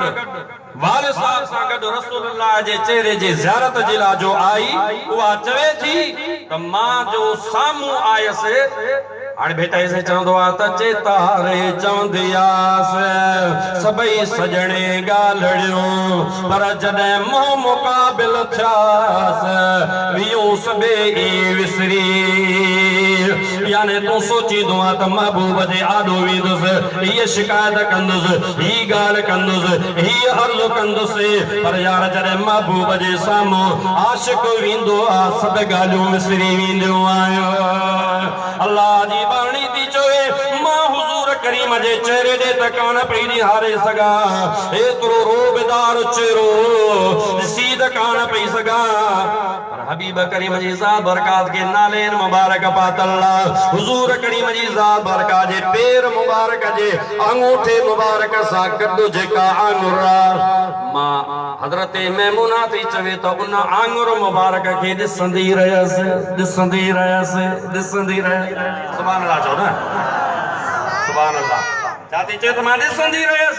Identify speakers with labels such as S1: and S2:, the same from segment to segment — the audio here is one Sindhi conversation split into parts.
S1: والد صاحب سان گڏ رسول الله جي چهري جي زيارت جي لاء جو آئي، اها چوي ٿي ته مان جو سامهون آيس، هاڻي ڀيٽائي سائين چوندو آ ته چيتاري چوندياس، سڀئي سڄڻي ڳالهڙيون، پر جڏهن منهن مقابل ٿياس، ويون سڀيئي وسري. يعني تون سوچيندو آن ته محبوب جي آڏو ويندس، هيء شڪايت ڪندس، هي ڳالهه ڪندس، هيء عرض ڪندس، پر يار جڏهن محبوب جي سامهون عاشق ويندو آ، سڀ ڳالهيون وسري وينديون آهن. الله جي ٻانهي ٿي چوي، مان حضور ڪريم جي چهري ڏي ته ڪانه پئي نهاري سگهان، ايترو رعبدار چهرو ڏسي ته ڪانه پئي سگهان. پر حبيب ڪريم جي ذات برڪات کي نالين مبارڪ پاتل حضور ڪريم جي ذات برڪات جي پير مبارڪ جي آڱوٺي مبارڪ سان گڏ جيڪا آڱر مان حضرت ميمونه ٿي چوي ته ان آڱر مبارڪ کي ڏسندي رهيس ڏسندي رهيس ڏسندي رهيس سبحان الله چئو نه سبحان الله ڇا ٿي چئي ته مان ڏسندي رهيس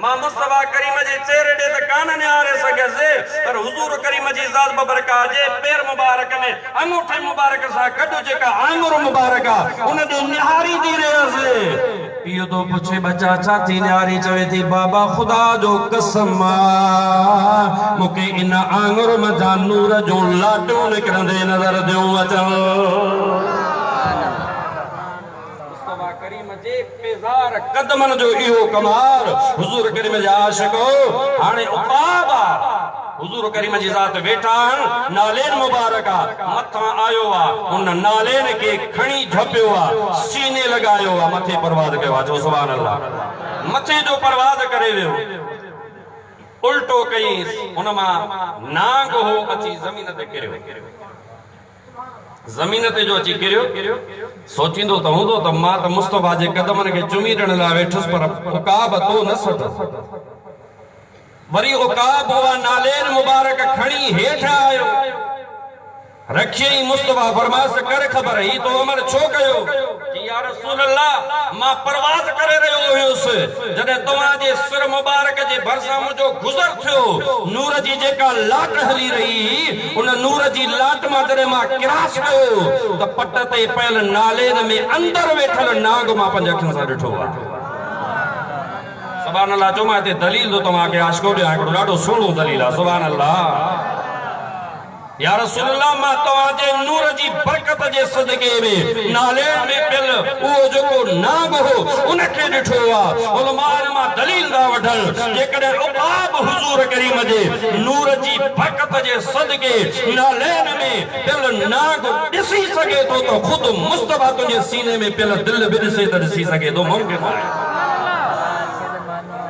S1: مان مصطفيٰ ڪريم جي چهري ڏي ته ڪانه نهاري سگهيس، پر حضور ڪريم جي ذات بابرڪات جي پير مبارڪ ۾ اڱوٺي مبارڪ سان گڏ جيڪا آڱر مبارڪ آ، ان ڏي نهاريندي رهيس. پيء ٿو پڇي، ٻچا ڇا ٿي نهارين؟ چوي ٿي، بابا خدا جو قسم آ، مون کي ان آڱر منجهان نور جون لاٽون نڪرندي نظر ٿيون اچن. مصطفيٰ ڪريم جي پيزار قدمن جو اهو ڪمال، حضور ڪريم جا عاشقو! هاڻي عقاب آ، حضور ڪريم جي ذات ويٺا آهن، نالين مبارڪ آ، مٿان آيو آ، ان نالين کي کڻي جهپيو آ، سيني لڳايو آ، مٿي پرواز ڪيو آ، چئو سبحان الله، مٿي جو پرواز ڪري ويو، الٽو ڪيائينس، ان مان نانگ هو اچي زمين تي ڪريو. زمين تي جو اچي ڪريو، سوچيندو ته هوندو ته مان ته مصطفيٰ جي قدمن کي چمي ڏيڻ لاء ويٺس پر عقاب تو نه سٺس. وري عقاب اها نالين مبارڪ کڻي هيٺ آيو. رکيائين مصطفيٰ فرمايس ته ڪر خبر هي تو عمل ڇو ڪيو؟ چيائين يا رسول الله مان پرواز ڪري رهيو هيس جڏهن توهان جي سر مبارڪ جي ڀرسان منهنجو گذر ٿيو، نور جي جيڪا لاٽ هلي رهي هئي، ان نور جي لاٽ مان جڏهن مان ڪراس ڪيو ته پٽ تي پيل نالين ۾ اندر ويٺل نانگ مان پنهنجي اکين سان ڏٺو آهي. سبحان الله چئو مان هتي دليل ٿو توهان کي عاشقو ڏيان هڪڙو ڏاڍو سهڻو دليل آهي سبحان الله. يا رسول الله مان توهان جي نور جي برڪت جي صدقي ۾ نالين ۾ پيل اهو جيڪو نانگ هو ان کي ڏٺو آ. علماء ان مان دليل ٿا وٺن جيڪڏهن عقاب حضور ڪريم جي نور جي برڪت جي صدقي نالين ۾ پيل نانگ ڏسي سگهي ٿو ته خود مصطفيٰ تنهنجي سيني ۾ پيل دل به ڏسي ته ڏسي سگهي ٿو ممڪن آهي.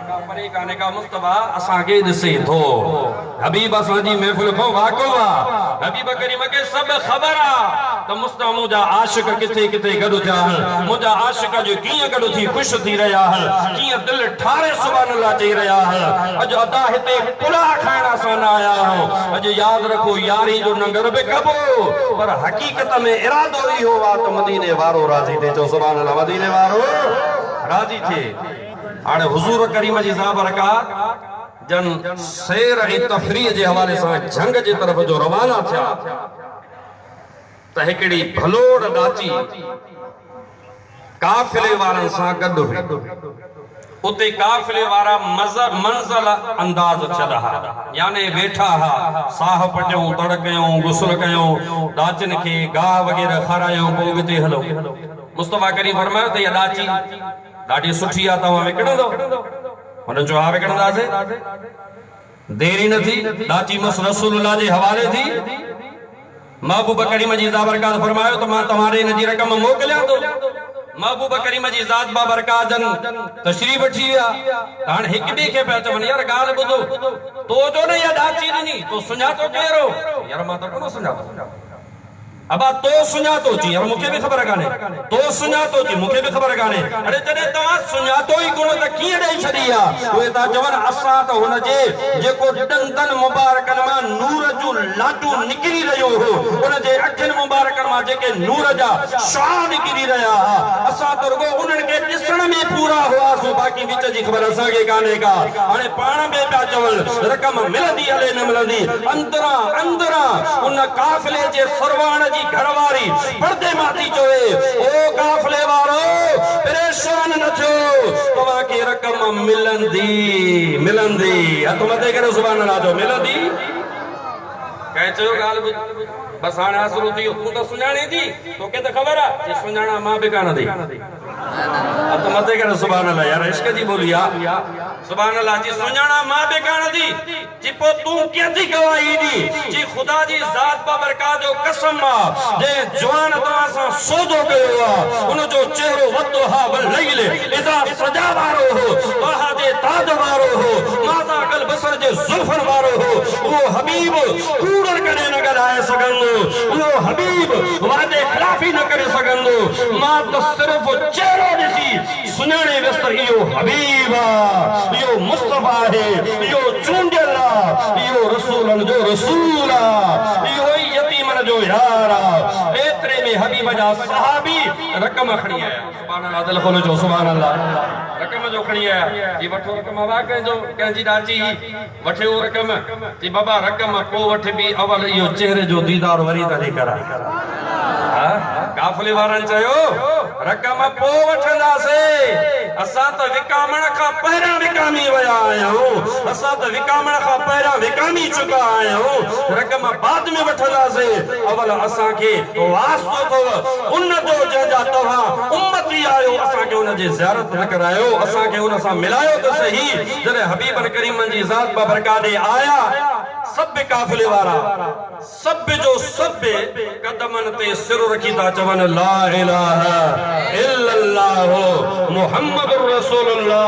S1: ڪا پري ڪانهي ڪا مصطفيٰ اسان کي ڏسي ٿو. حبيب اسان جي محفل کان واقف آ. حبيب ڪريم کي سڀ خبر آ ته مصطفيٰ منهنجا عاشق ڪٿي ڪٿي گڏ ٿيا آهن، منهنجا عاشق اڄ ڪيئن گڏ ٿي خوش ٿي رهيا آهن، ڪيئن دل ٺاري سبحان الله چئي رهيا آهن. اڄ ادا هتي پلاء کائڻ اسان نه آيا آهيون. اڄ ياد رکو ياري جو ننگر به ڪبو پر حقيقت ۾ ارادو اهو آ ته مديني وارو راضي ٿئي. چئو سبحان الله مديني وارو راضي ٿئي. هاڻي حضور ڪريم جي ذابرڪات. جن سير ۽ تفريح جي حوالي سان جهنگ جي طرف جو روانا ٿيا ته هڪڙي ڀلوڙ ڏاچي قافلي وارن سان گڏ هئي. اتي قافلي وارا منزل انداز ٿيل ها، يعني ويٺا ها، ساهه پٽيون، تڙ ڪيائون، غسل ڪيائون، ڏاچين کي گاهه وغيره کارايائون، پوء اڳتي هلئون. مصطفيٰ ڪريم فرمايو ته اها ڏاچي ڏاڍي سٺي آ، توهان وڪڻندؤ؟ هنن چيو، ها وڪڻنداسين. دير ئي نه ٿي، ڏاچي مس رسول الله جي حوالي ٿي. محبوب ڪريم جي ذابرڪات فرمايو ته مان توهان ڏي ان جي رقم موڪليان ٿو. محبوب ڪريم جي ذات بابرڪات جن تشريف وٺي ويا ته هاڻي هڪ ٻئي کي پيا چون، يار ڳالهه ٻڌو، تو جو نه اها ڏاچي ڏني، تو سڃاتو ڪير هو؟ يار مان ته ڪونه سڃاتو. ابا تو سڃاتو چي يار مون کي به خبر ڪانهي تو سڃاتو چي مون کي به خبر ڪانهي اڙي جڏهن توهان سڃاتو ئي ڪونه ته ڪيئن ڏئي ڇڏي آ اهي ٿا چون اسان ته هن جي جيڪو ڏندن مبارڪن مان نور جون لاٽون نڪري رهيون هو ان جي اکين مبارڪن مان جيڪي نور جا شعاع نڪري رهيا ها اسان ته رڳو انهن کي ڏسڻ ۾ پورا هئاسون باقي وچ جي خبر اسان کي ڪانهي ڪا هاڻي پاڻ به پيا چون رقم ملندي الي نه ملندي اندران اندران ان قافلي جي سرواڻ جي گهر واري پردي مان ٿي چوي، او قافلي وارو! پريشان نه ٿيو، توهان کي رقم ملندي، ملندي. هٿ مٿي ڪري سبحان الله چئو، ملندي؟ ڪنهن چيو ڳالهه ٻڌ، بس هاڻي آسرو ٿي ويو، تون ته سڃاڻين ٿي، توکي ته خبر آ، چي سڃاڻان مان به ڪانه ٿي. هٿ مٿي ڪري سبحان الله، يار عشق جي ٻولي آ. سبحان الله، چي سڃاڻان مان به ڪانه ٿي. چي پوء تون ڪيئن ٿي گواهي ڏين؟ چي خدا جي ذات بابرڪات جو قسم آ، جنهن جوان توهان سان سودو ڪيو آ، ان جو چهرو والضحيٰ والليل اذا سجيٰ وارو هو، طه جي تاج وارو هو، مازاغ البصر جي زلفن وارو هو، اهو حبيب ڪوڙ ڪڏهن نه ڳالهائي سگهندو، اهو حبيب وعدي خلافي نه ڪري سگهندو، مان ته صرف چهرو ڏسي سڃاڻي ويس ته اهو حبيب آ، اهو مصطفيٰ آهي، اهو چونڊيل آ، اهو رسولن جو رسول آ، اهو ئي يتيمن جو يار آ. ايتري ۾ حبيب جا صحابي رقم کڻي آيا. سبحان الله دل کولي چئو سبحان الله. رقم جو کڻي آيا، چي وٺو رقم ابا ڪنهن جو ڪنهن جي ڏاچي هئي، وٺي اهو رقم، چي بابا رقم پوء وٺبي اول اهو چهري جو ديدار وري ته ڏيکاريان. ها قافلي وارن چيو رقم پوء وٺنداسين، اسان ته وڪامڻ کان پهريان وڪامي ويا آهيون، اسان ته وڪامڻ کان پهريان وڪامي چڪا آهيون، رقم بعد ۾ وٺنداسين، اول اسان کي واسطو اٿو ان جو جنهن جا توهان امتي آهيو، اسان کي ان جي زيارت ته ڪرايو، اسان کي ان سان ملايو ته سهي. جڏهن حبيبن ڪريمن جي ذات بابرڪات ڏي آيا، سڀ قافلي وارا سڀ جو سڀ قدمن تي سر رکي ٿا چون، لا اله الا الله محمد رسول الله.